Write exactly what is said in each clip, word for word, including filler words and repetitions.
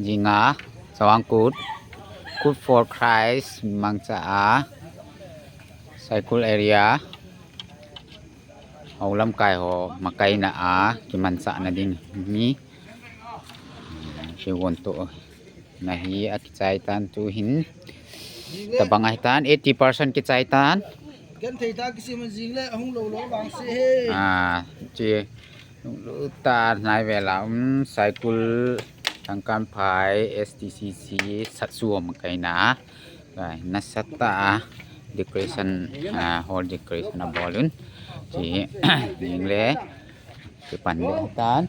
Jinga, Chawang Kut, Kut for Christ, Mangcha a, Saikul area, Haulam kai ho, makaina a, kimancha na ding mi, si won to, na hi a kichai tan tu hin, tabang a hi tan, eighty percent kichai tan. Kan thei ta kisi man jing le, ahung lo lo bang se he. Ah, chi, Lunglut ta nai vela um, Saikul Thangkanphai S T C C Satsuom kaina. Nasatah a decoration, ah, hall decoration a bolun. Chi, jing le, kipan le tan.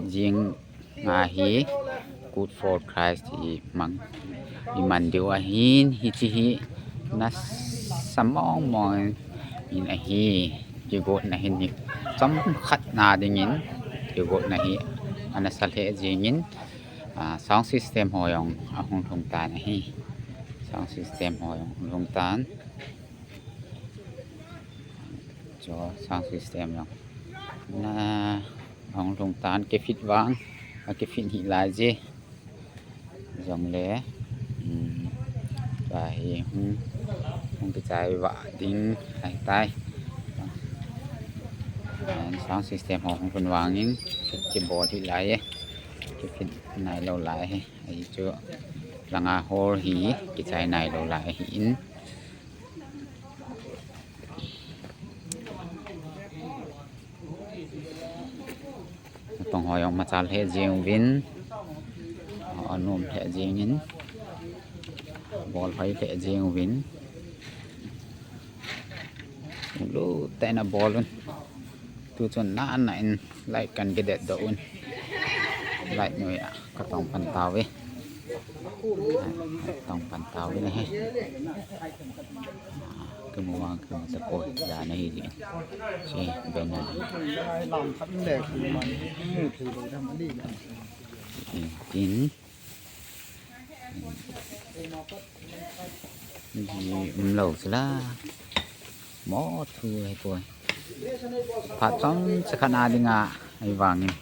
Jing nga hi Kut for Christ i mang, i man diu ahin, hichi hi nasa mong mong in ahi, kigotna hin hi chomkhat na dingin, kigotna hi anasa lheh jingin, ah, sound system ho jong ahung lhung tan ahi, sound system ho jong hung lhung tan. Chu sound system jong na hung lhung tan, kifit vang, akifit hi lai je. Jong le, um, tua hi hung, hung kichai va ding ahi tai. Sound system ho hung lhun vangin kibol hi lai e. Kifit nai lo lai hi. Ahi chu langa hall hi kichai nai lo lai hi in. Tong ho jong machal lheh jing uvin, anom lheh jingin, bol hoi lheh jing uvin, lunglut tah in abol un. Tu chun nana in light kan kidet doh un. Light noi a katong pan tauve. Tong pan tauve na he. Kimu vang kimu ta poi, dan ahi jin. Si ben na. Tin. Ji um lo sila. Mo thu ahi poi. Phat chomcha khat na dinga ahi vangin.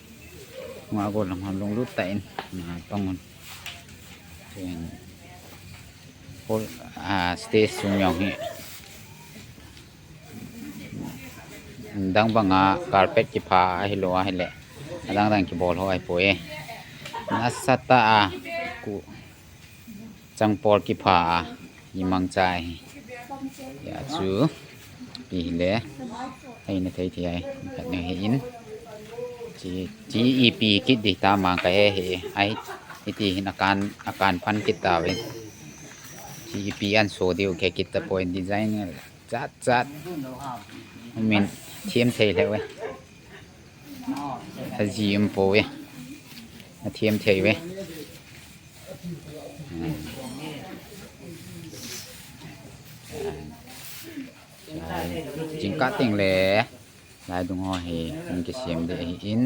Nga go lang hon lunglut tah in. Na tong un. Tin. Hall, ah, stage sung jong hi. Dang banga carpet kipha ahilou ahile. Adang dang kibol ho ahipoi. Nasatah a ku changpol kipha a imangcha hi. Ya chu. Pi hile. Hei na thei thei ai. Khat na hi in. Chi, chi ipi kit di ta mang ka he he. Ai, iti hin akan, akan phan kit tauve. Chi ipi an so diu ke kit tapoi, design chat chat. Min thiam thei le ve. Aji um poi. Athiam thei ve. Hmm. Jingkah teng le, lai dung ho hi, hung kisem ding ahin,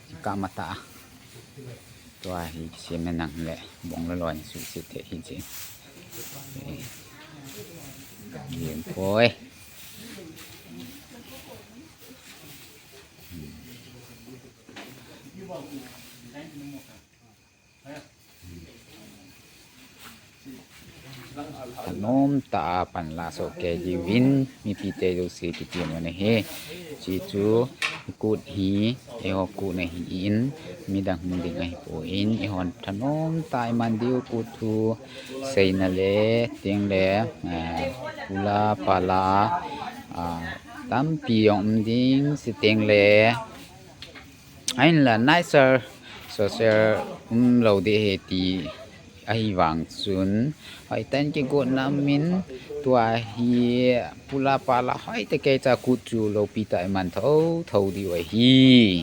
jingkah matah a. Tua hi kisem na nang le, bong loi loi suhset thei hi jing. Eh, jing poi. Thanom tah a panla soh kei diuvin, mipi te jouse kitem u ahi. Hichu, kut hi, eiho kut ahin, midang hung ding ahipoi, eihon thanom tah a iman diu kut thu, seina le, teng le, eh, pula, pala, ah, tampi jong um ding, se teng le, Ahinla nicer social um lou ding ahi ti ahivang chun, hoitah in kigot na um in, tua hi pula pala hoitah kei cha kut chu loupi tah a iman tho tho diu ahi.